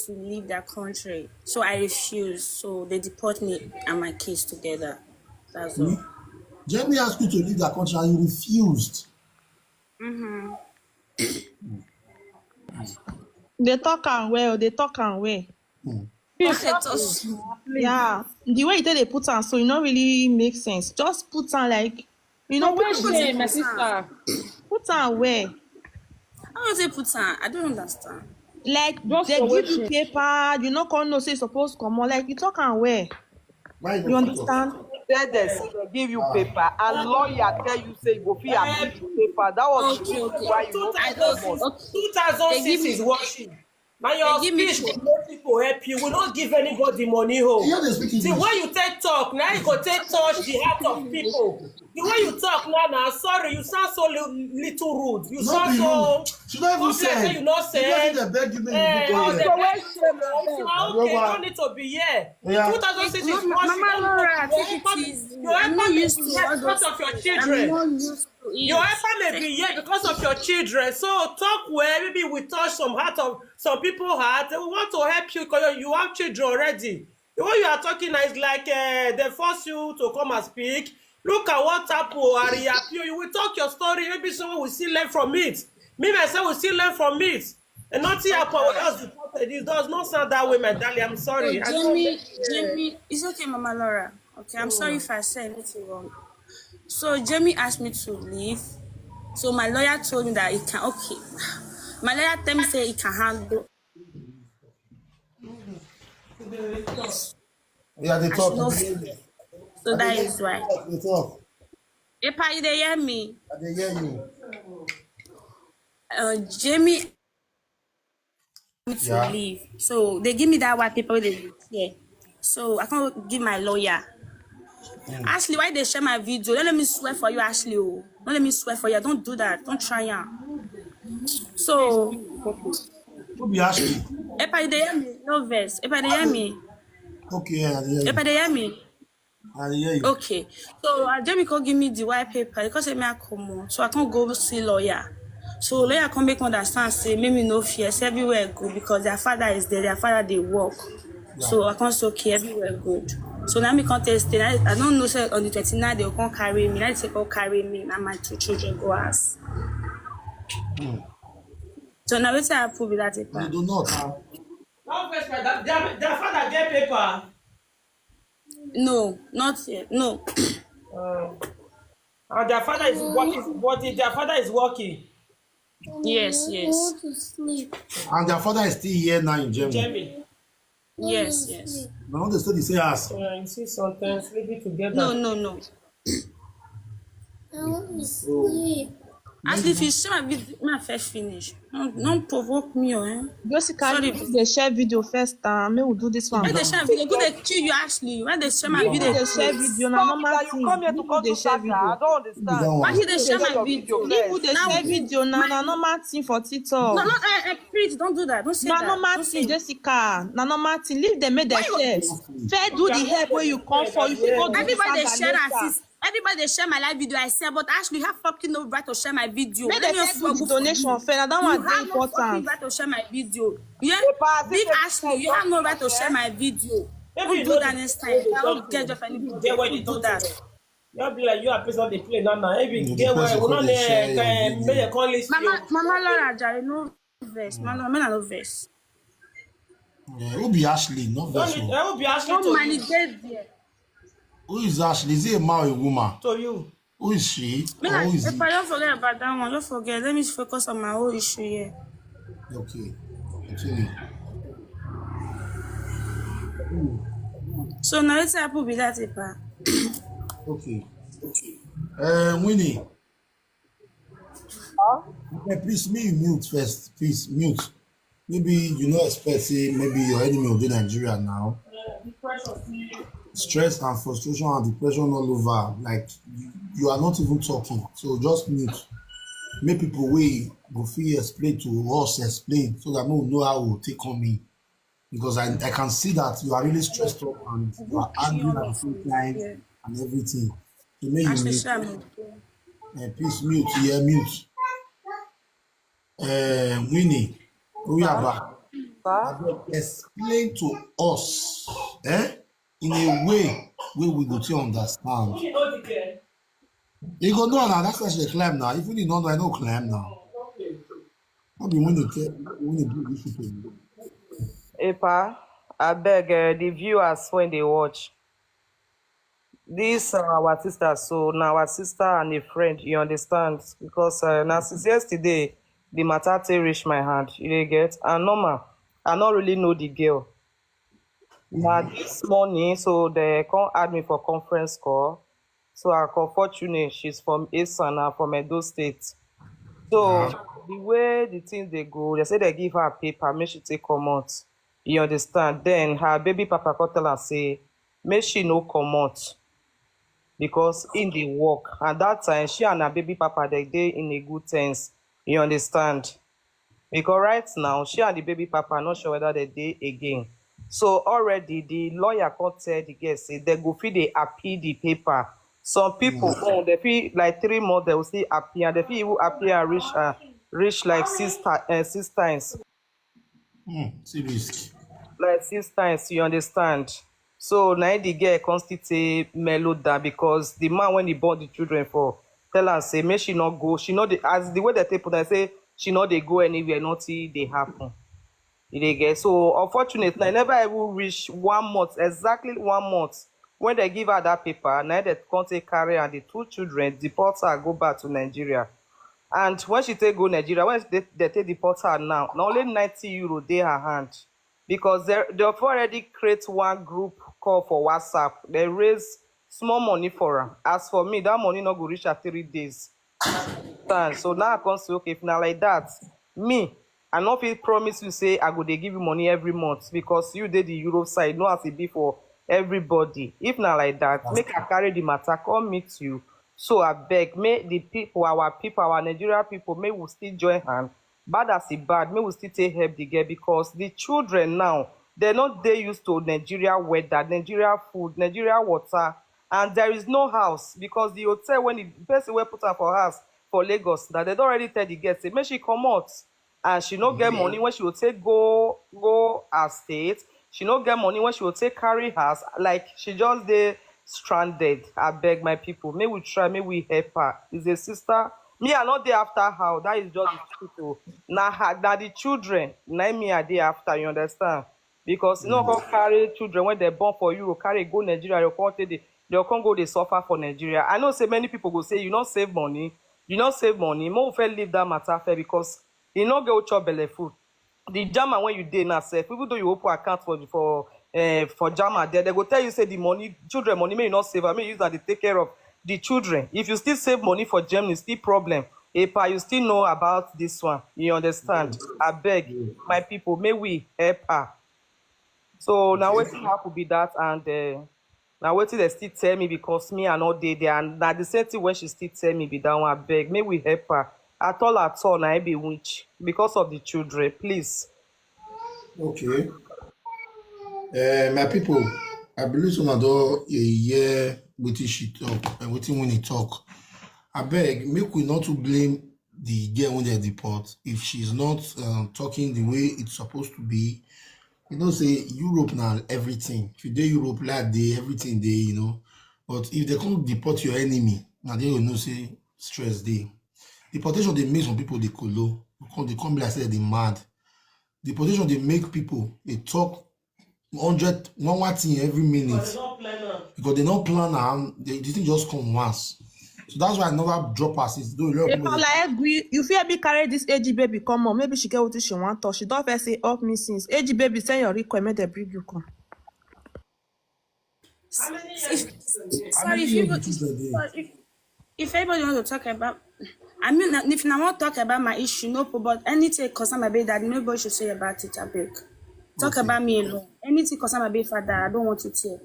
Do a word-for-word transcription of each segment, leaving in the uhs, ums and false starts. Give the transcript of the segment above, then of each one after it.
to leave their country. So I refused. So they deport me and my kids together. That's all. Jamie asked you to leave that country and you refused. They talk am well, they talk am well. Don't let us Yeah, the way you take dey put am so, e no really make sense. Just put am like, you know, Where put she dey, my sister? Put am well. How do they put on? I don't understand. Like Just they for give you wetin? Paper, you no come know say you suppose comot. Like you talk am well. Why You understand? Tell them say they give you paper and lawyer tell you say you go fit appeal the paper. That was the Okay, reason okay. why you no I fit don't. comot. Okay. Two thousand They give six me. Is working. Na your They give me speech two. Go make people help you. We no give anybody money. Ho. You hear they speak The English? Way you take talk, now you go take touch the heart of people. The way you talk now, now sorry, you sound so li- little rude. You No sound be so. rude. She don't even Come here, say say. You know, She don't say. even beg you make Eh, you all go the there. best. Okay, Yoruba. You don't need to be here. Yeah. Two thousand six is Mama, Mama Mama Laura, take Your it helper, easy. your I'm helper not may used be to here all because those of your things. I'm children. Not used to it. Your helper may be here because of your children. So talk well. Maybe we touch some heart of some people heart. We want to help you because you have children already. The way you are talking now is like uh, they force you to come and speak. Look at what happened, Ari Apio. You will talk your story. Maybe someone will still learn from it. Me myself will still learn from it. And nothing happened. We just deported. It does not sound that way, my darling. I'm sorry. So Jamie, Jamie, it's okay, Mama Laura. Okay, I'm sorry if I said anything wrong. So Jamie asked me to leave. So my lawyer told me that he can. Okay, my lawyer tell me say he can handle. Yeah, they I should talk. not. So that is why. They talk. Epa, you dey hear me? I dey hear you. Uh, Jamie me to Yeah. Leave. So they give me that white paper wey they here. So I can't give my lawyer. Ashley, why they share my video? Don't let me swear for you, Ashley. Oh, don't let me swear for you. Don't do that. Don't try am. So, Who be Ashley? Epa, you dey hear me? No verse. Epa, dey hear me? Okay, yeah, I dey hear you. Epa, dey hear me? I dey hear you. Okay. So uh, Jamie come give me the white paper because say me I come on. So I can't go see lawyer. So lawyer come make me understand say make me no fear. Say everywhere I go because their father is there. Their father they work. So I can't say okay everywhere good. So now me can't tell stay. I, I don't know say on the twenty-nine they will come carry me. Now they say come carry me. Now my two children go house. So now wetin happen be that You paper? do not. Huh? Don't vex my that their, their father get paper. No, not yet. No. Uh, and their father is working. But if their father is working, Yes, yes. And their father is still here now in Germany. Jamie. Yes, yes. No, they still the same ass. Uh, you see, sometimes living together. No, no, no. So, Actually, if you share my video, my first finish. Don't, don't provoke me, oh, eh? Jessica, Sorry. If they share video first time, make we do this one. When they share video, go they kill you, Ashley. When they share my If video, they share please. Video, na normal That you thing. come here to People come dey to share Sasa. Video. I don't you understand. don't Why want. should they share Share my your video? Video first. People dey share video now, na normal thing for TikTok. No, no, eh, eh, please don't do that. Don't say Na that. normal Don't say thing, Jessica. Na normal thing. Leave them, make them share. Fair do the help where you come for. You fit go do Everybody they this share and and later. Sis. Everybody they share my live video. I said, but Ashley, you have fucking no right to share my video. Make Let them me first not do the swear. Donation first. Na that You one dey have no fucking important. Right to share my video. Yeah? Pass it, Leave take Ashley. You have no right to share my video. Don't do that next time. I don't get off anybody. Don't do that. You be like you are person they play now now. If You you the get where person we who not dey share there, your can video. make a call list. Mama, Mama Laura Jare, no verse. Mama Laura, Mama no verse. Yeah, who be Ashley? Not Don't verse. need- Oh. I will be Ashley Don't to you. Manipulate there. Who is Ashley? Is he a man or a woman? To you. Who is she? Me Or like, who is if he? I don't forget about that one, don't forget. Let me focus on my whole issue here. Okay. Continue. So now let's happen with that paper. Okay. Uh, Winnie. Okay, please, me mute first. Please mute. Maybe you no expect say maybe your enemy will be Nigeria now. Stress and frustration and depression all over. Like you, you are not even talking. So just mute. Make people wey go fit explain to us explain so that we know how we take on me. Because I, I can see that you are really stressed up and you are angry at the same time and everything. So may you Ashley mute. Sham. Uh, please mute. Yeah, mute. Uh, Winnie, we are back. Abeg, explain to us, eh, in a way wey we go take understand. You go know now, that's why she dey climb now. If you did not know, I no climb now. No be when they tell, when they do this people. Epa, abeg, uh, the viewers when they watch. This uh, our sister, so now our sister and a friend, you understand? Because uh, now since yesterday, the matter take reach my hand. You dey get? And normal, I not really know the girl. Now this morning, so they come add me for conference call. So I call fortunate, she's from Esan, uh, from Edo State. So the way the things they go, they say they give her paper, make she take come out. You understand? Then her baby papa come tell her say, make she no come out because in the work. And that time, she and her baby papa they dey in a good tense. You understand? Because right now, she and the baby papa are not sure whether they dey again. So already the lawyer come tell the girl say they go fit dey appeal the paper. Some people, oh, they feel like three months they will still appeal, and they feel even appeal and reach uh, reach like six ti- uh, six times. Hmm, see risk. Like six times, you understand? So now the girl constantly mellow down because the man when he born the children for tell her say make she not go. She not the, as the way that they put her say she not they go anywhere, nothing they happen. You dey get? So unfortunately, I never even reach one month, exactly one month. When they give her that paper, now they come take carry and the two children deport her go back to Nigeria. And when she take go Nigeria, when they, they take deport her now, not only ninety euro dey her hand because they they have already create one group call for WhatsApp. They raise small money for her. As for me, that money not go reach her three days. Understand? So now I come say, okay, if na like that, me, I no fit promise you say I go dey give you money every month because you dey the Europe side, no as e be for everybody. If na like that, make I carry the matter come meet you. So I beg, make the people, our people, our Nigeria people, make we still join hand. Bad as e bad, make we still take help the girl because the children now, they not they used to Nigeria weather, Nigeria food, Nigeria water, and there is no house because the hotel when the person wey put her for house for Lagos, that they don't already tell the girl say make she come out, and she no get money when she will take go go her state. She no get money when she will take carry house. Like she just dey stranded. I beg my people, may we try, may we help her. Is a sister. Me, I not dey after her. That is just the truth. Oh. Now her, now the children. Now me, I dey after. You understand? Because you know, go carry children when they born for you, carry go Nigeria, you can't take the, they can't go they suffer for Nigeria. I know say many people go say you not save money, you not save money. More fair leave that matter fair because you not get chop belly food. The German when you dey now sef, even though you open account for for uh, for German, there they go tell you say the money, children money, may you not save, I mean use that to take care of the children. If you still save money for Germany, still problem. Epa, you still know about this one. You understand? I beg my people, may we help her. So now wetin happen be that, and uh, now wetin they still tell me because me I not dey there, and na the same thing when she still tell me be that one. I beg, may we help her at all at all. Na I be which because of the children, please. Okay. Uh, my people, I believe some of the hear wetin she talk and wetin when he talk. I beg, make we not to blame the girl when they deport if she's not um, talking the way it's supposed to be. You know, say Europe now everything. If you dey Europe like day, everything day, you know. But if they come deport your enemy, now they will know say stress day. Deportation they make some people they colo. Come they come be like say they mad. Deportation they make people they talk hundred one one thing every minute because they don't plan am. They the thing just come once. So that's why I never drop her since. Though a lot of people Epa, like, you, you fear me carry this A G baby come on. Maybe she get what she want to. She don't first say up me since. A G baby, send your request, make they bring you come. Sorry, if you go, sorry, if, if everybody want to talk about, I mean, if I want to talk about my issue, no, but anything concern my baby daddy, nobody should say about it. I beg. Talk about me alone. Anything concern my baby father, I don't want it here.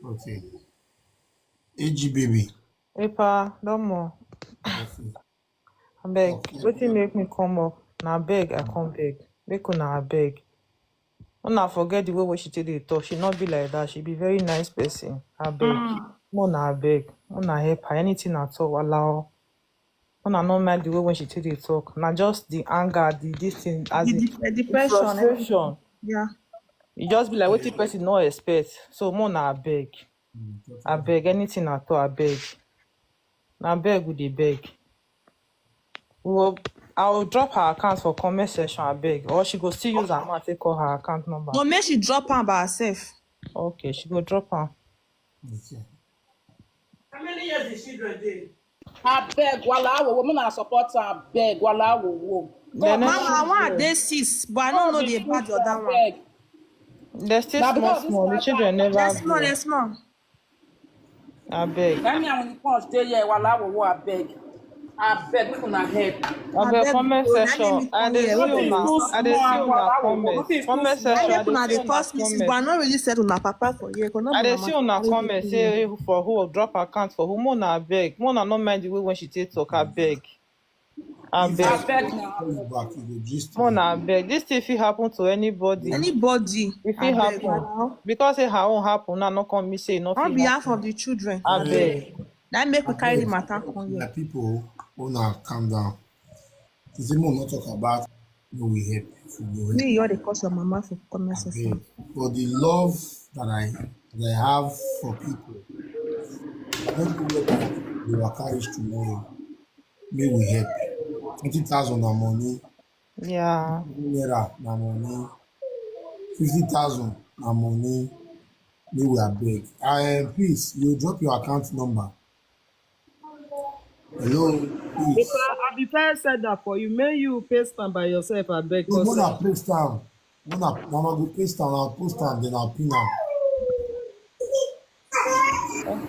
Okay. A G baby. Epa, no more. Abeg, wetin make me come up? Na beg I come beg. Make una abeg. Una forget the way wey she take dey talk. She no be like that. She be very nice person. Abeg, una abeg. Una help her. Anything at all, allow. Una no mind the way when she take dey talk. Na just the anger, the this thing, as The in de- depression, eh? Frustration. Yeah. E just be like wetin person no expect. So mo na abeg. Abeg, anything at all, abeg. Na abeg we dey beg. We will, I will drop her account for comment section, abeg. Or she go still use her mouth take call her account number. No, make she drop am by herself. Okay, she go drop am. Okay. How many years the children dey? Abeg, wala wowo, make una support am, abeg, wala wowo. Dem no Mama, I want dey six, but I no know the bad other one. Abeg. Dem still Na small because this small. The matter children never Let's small, grow. let's small. Abeg. That me and the punch dey here, wala wowo, abeg. Abeg, make una help. Abeg, comment section. I dey see una. I dey see una comment. Comment section. I dey see una comment. But I no really said una papa for here. I dey see una comment say for who drop account for who. Mona abeg. Mona no mind the way when she take talk, abeg. Abeg. Abeg na. Mona abeg. This thing fit happen to anybody. Anybody. It fit happen. Because say her own happen now, no come me say no. On behalf of the children. Abeg. That make we carry the matter come My here. People, una calm down. The thing we not talk about, no, we help. If we go help. Me, you dey cause your mama for comment Abeg. section. But the love that I that I have for people, I don't know whether they will carry tomorrow. May we help. Twenty thousand na money, Yeah. naira na money, fifty thousand na money. May we abeg. I please, you drop your account number. Hello, please. I be first said that for you. May you paste am by yourself, abeg. No, Cause when I paste down, when I mama go paste down, I'll post down, then I'll pin am.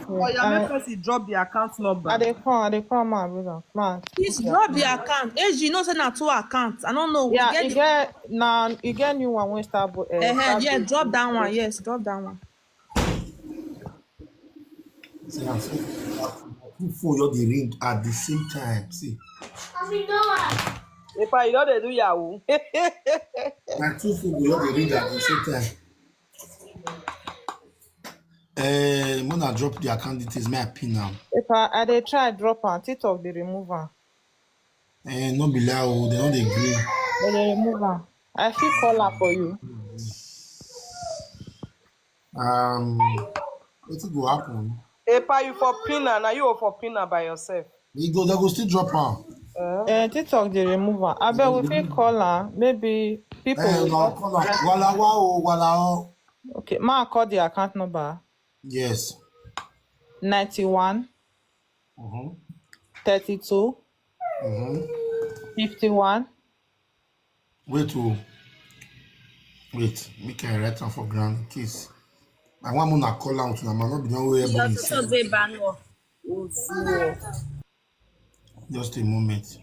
Oh, yeah, make person drop the account number. I dey come, I dey come, my brother. Man. Please drop the account. A G, you know say na two accounts. I don't know. We Yeah, get you the- get now you get new one when start bo- uh, Eh, eh, start yeah, bo- drop that one. Yes, drop that one. See, I'm saying, two phone just dey ring at the same time. See, If I you know they do yahoo. my two phone go just dey ring at the same time. Eh, when I drop the account details, may I pin now. If I, I dey try drop am, TikTok dey remove am. Eh, no be lie, oh, they don't dey green. They dey remove am. I fit call her for you. Um, what go happen? Epa, you for pinner, now you for pinner by yourself. They go, they go still drop am. Uh, Uh, TikTok dey remove am. I bet we fit call her. Maybe people. Eh, Will no, just- call am. Wala wa o, wala o. Okay, ma call the account number. Yes. Ninety-one, Mm-hmm. thirty-two, Mm-hmm. fifty-one. Wait, oh. Wait, make I write am for ground in case. I want una call out, una man, not be done where Your everybody sister say. Dey ban off. Ozuo. Just a moment.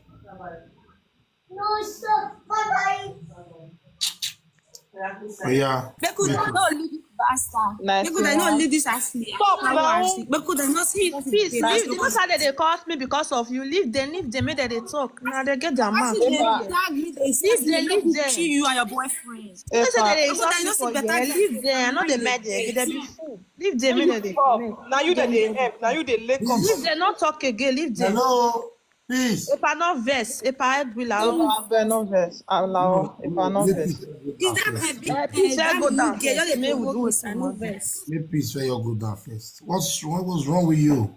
Oh yeah. Make una no leave this bastard. Nice Make una one. No leave this asshole. Stop How now. was it? Make una no see it. Please leave. You know how they dey call me because of you. Leave them. Leave them. Make them dey talk. Now they get their mouth. They tag me. They say Leave them, they leave will them. kill you and your boyfriend. Epa, Say they dey Because talk I know for say better here. thing Leave is them. I know they coming. mind them. They be fool. Leave them. Make them dey Stop. connect. Now you dey dey help. Now you dey link up. Leave them. Not talk again. Leave them. Hello, peace. Epa, no vex. Epa, head will out. Epa, abeg no vex. Allow. Epa, no Make vex. peace go Is down that my first. big Eh, peace, eh, I that go big down girl? first. Just May dey we provoke do me. this I no one. Vex. Make peace where you go down first. What's what was wrong with you?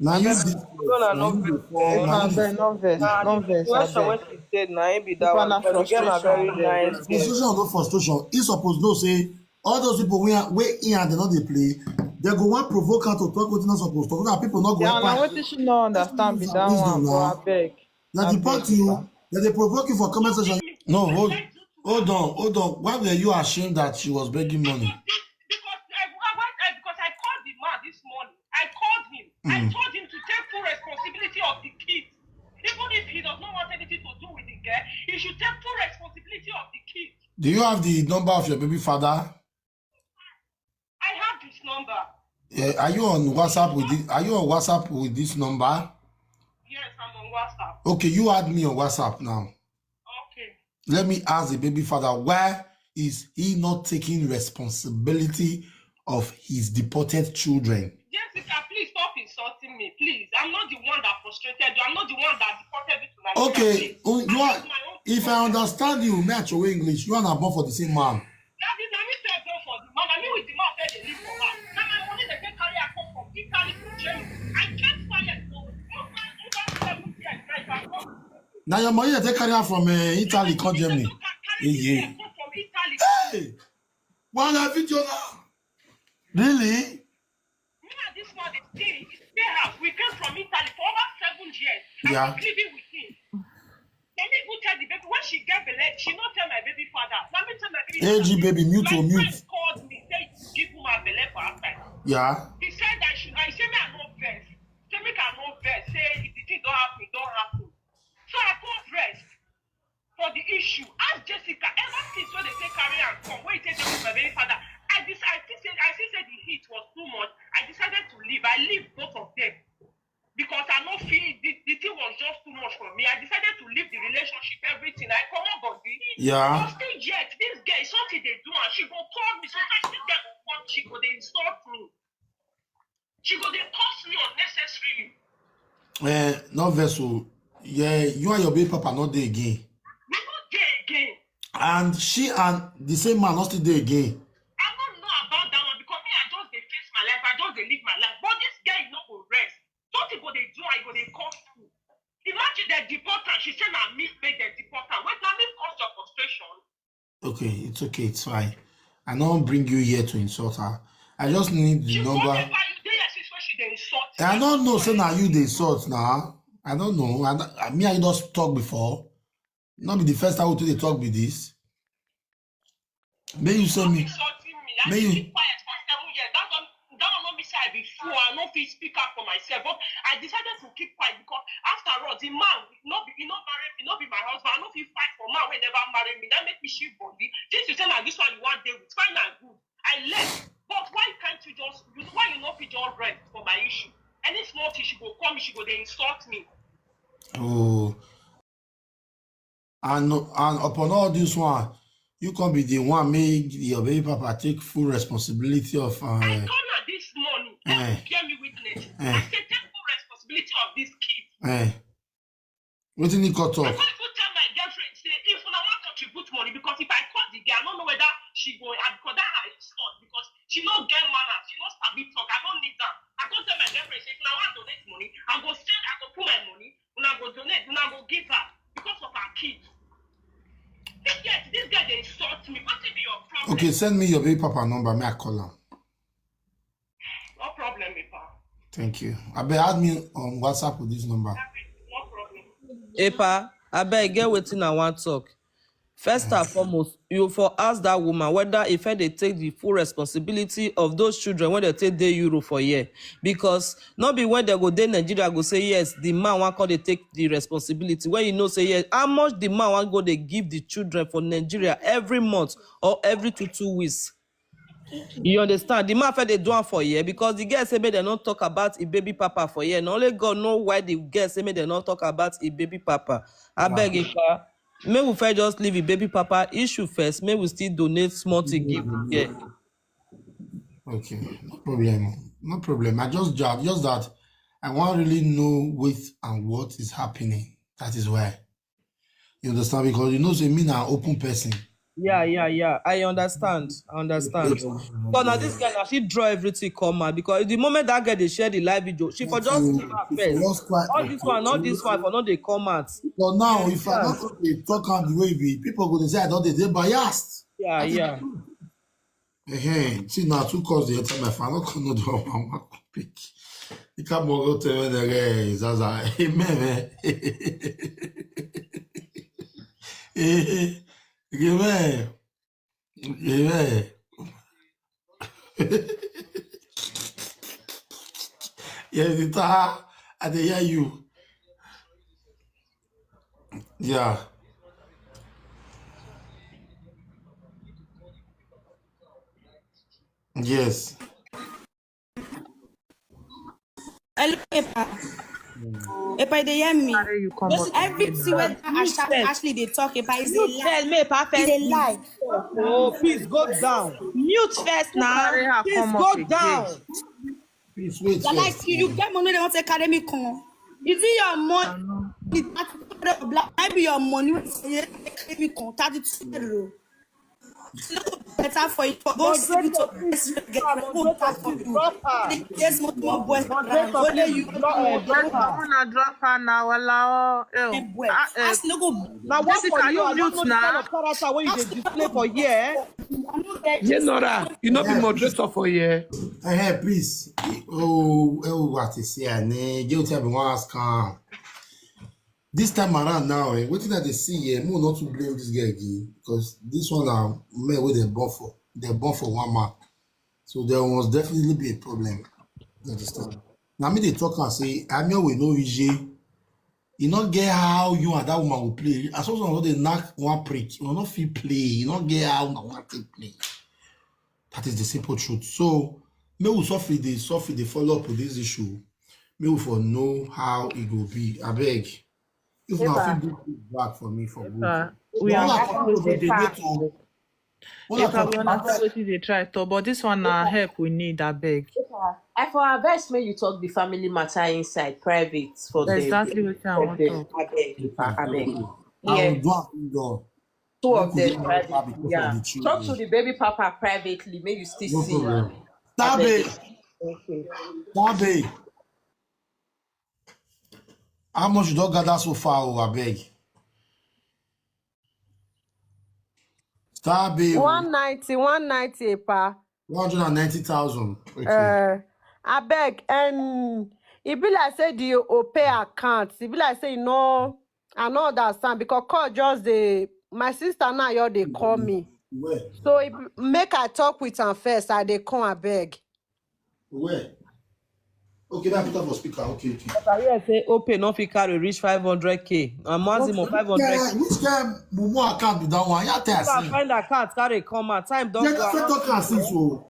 Now you did. No, no, no, Now you no, dey fall. no, Now you dey Abeg no vex. Nah, No the vex. situation Abeg. When she did, now it be that Epa, one. na Because the girl na frustration. Very nice girl. Frustration, no frustration. He suppose know say all those people we are we in and they not dey play. They go one provoke her to talk wetin not supposed to talk. People not go Yeah, na help her. Wetin she no understand be that Wisdom one. na. But abeg. That they Abeg, put you. Epa. That they provoke you for comment section. No, hold, hold on, hold on. Why were you ashamed that she was begging money? Because I, I, I, because I called the man this morning. I called him. I Mm. Told him to take full responsibility of the kids. Even if he does not want anything to do with the girl, he should take full responsibility of the kids. Do you have the number of your baby father? I have his number. Yeah, are you on WhatsApp with this? Are you on WhatsApp with this number? Yes, I'm on WhatsApp. Okay, you add me on WhatsApp now. Okay. Let me ask the baby father, why is he not taking responsibility of his deported children? Jessica, please stop insulting me, please. I'm not the one that frustrated you. I'm not the one that deported you to Nigeria. Okay, Please. oh, you I are have my own If I understand you, me I throway English. You and I born for the same man. Daddy, na me sef born for the man. Na me with the man sef dey live for house. Na my money dey take carry am come from Italy to Germany. I kept quiet, so over over seven years now, if I come Now your money they take carry am from uh, Italy, come Germany. Carry Yeah. Come from Italy. Hey, one live video now. Really? Me and this man dey stay stay house. We came from Italy for over seven years. I Yeah. was living with him. Let me go tell the baby when she get belle, she no tell my baby father. Let me tell my baby A G baby, mute my or friend mute. Called me, say give woman belle for outside. Yeah. He said that she, I say me I no vex. Say make I no vex. Say if the thing don't happen, don't happen. So I come rest for the issue. Ask Jessica, ever since when they say carry and come, when you take them with my baby father, I decided, I think say, I think say the heat was too much. I decided to leave. I leave both of them because I no feel the, the thing was just too much for me. I decided to leave the relationship, everything. I come up body. Yeah. But still yet, this girl, something they do, and she go call me. Sometimes this girl go call, she go they insult me. She go they curse me unnecessarily. Uh, not vessel. Yeah, you and your baby papa not there again. We not there again. And she and the same man not still there again. I don't know about that one because me, I just dey face my life. I just dey live my life. But this girl, you no go rest. Something go they do, I go they curse you. Imagine they deport her. She said, "Na me make they deport her." When na me cause your frustration. Okay, it's okay, it's fine. I don't bring you here to insult her. I just need the She number. Whatever you dey here, she's where she dey insult. I don't know, say now you they insult now. I don't know. I, I me I just talk before. Not be the first time we they talk with this. May you send me. Insulting me. I May dey you- keep quiet for seven years. That one, that one no be say I be fool. I no fit speak up for myself. But I decided to keep quiet because after all, the man no be, he no marry me, no be my husband. I no fit fight for man wey never marry me. That make me shift body. Since you say na this one you wan dey with, fine and good. I left. But why can't you just, you, why you no fit just rest for my issue? Any small thing she go call me, she go dey insult me. Oh. And and upon all this one, you can be the one make your baby papa take full responsibility of. I Uh, call her this morning. Eh. Hear me witness. Eh. I say take full responsibility of this kid. eh. What did he cut I off? can't even tell my girlfriend say if una wan contribute money because if I call the girl, I don't know whether she go uh, because that her insult because she no get manners, she no sabi talk. I don't need that. I can't tell my girlfriend say if una wan donate money, I go send, I go put my money, una go donate, una go give her because of her kid. This girl, this girl they insult me. What be your problem? Okay, send me your baby papa number. May I call him? No problem, Ipa. Thank you. I bet add me on WhatsApp with this number. No problem. Epa, abeg get wetin I wan talk. First and foremost, you for ask that woman whether if I dey take the full responsibility of those children when they take dey Euro for year. Because not be when they go dey Nigeria go say yes, the man wan come dey take the responsibility. When you know say yes, how much the man wan go dey give the children for Nigeria every month or every two two weeks? You understand? The man fit dey do am for here because the girl say make dem no talk about e baby papa for here. Na only God know why the girl say make dem no talk about e baby papa. Abeg, Ipa, make we first just leave e baby papa issue first. Make we still donate small thing give the girl. Okay, no problem. No problem. I just, I just that I want really know with and what is happening. That is why. You understand? Because you know, say me now open person. Yeah, yeah, yeah. I understand. I understand. But now this girl now she draw everything come out because the moment that girl they share the live video, she for just leave her first. Just quiet. All this one, not this one, for not they come out. But now, if I Yes. not dey talk am the way we people go dey say I don't dey biased. Yeah, yeah. Hey, see now two calls the time if I not come no do one one pick. You can't go tell me the guy Zaza. Amen, man. Amen. Amen. Yes, the tar. I dey hear you. Yeah. Yes. Hello, Epa. Epa, they hear me. Carry you come up. Everything where Mute first. Ashley they talk about is a Mute lie. First, make Epa It's a first. Lie. Oh, please go down. Mute first now. Carry her Please come go up again. Down. Please wait. You're like First. You get money, they want to carry me come. Is it your money? I know. Is that Black, maybe your money wey you carry me come thirty-two euro. It's not better for you to go see me to get go back for you. Yes, mo to boy. Only you. Una drop her now, wala o. Eh, Boy, ah, eh, as no go. Na what for Jessica, you? you I don't mute know the na. Kind of character wey you dey display for here. General, you no be Yeah. Moderator for here. Hey, please. Oh, oh, what is here? Ne, you tell me one ask am. This time around now, eh, wetin I dey see here, mo not to blame this girl again because this one now, men wey dem born for, dem born for one man, so there must definitely be a problem. You understand? Now me dey talk and say, I'm your way no easy. You not get how you and that woman will play. As soon as you dey knack one prick, you not feel play. You not get how una wan take play. That is the simple truth. So, may we suffer the suffer the follow up with this issue. May we for know how it will be. I beg. If Epa. Not feel good back for me for good. Uh, we Una are come to the debate o. Una If I come will understand what they try to, but this one now help we need, I beg. I for advise make you talk the family matter inside private for them. Exactly what I For want them. to. I beg, I beg. I Yeah, will do am indoor. two of Make we them do am private. because Yeah, of the children. Talk to the baby papa privately. Make you still No see. problem. I Tabe, beg. Okay. Tabe. How much you don gather so far, oh, I beg? Tabe, oh, One ninety, one ninety, epa. one hundred and ninety thousand. Okay. Uh, I beg, and e be like say the Opay account, e be like say you know, I no understand because call just dey, my sister now, you dey call me. Where? So if, make I talk with am first, I dey come, I beg. Where? Okay, that put up for speaker. Okay, okay. I hear say Opay no fit carry reach five hundred K. A maximum five hundred K. Yeah, which kind mumu account be that one? Yeah, tell If I us. find account, carry come out. Time don Yeah, go. that's what talk and since, oh.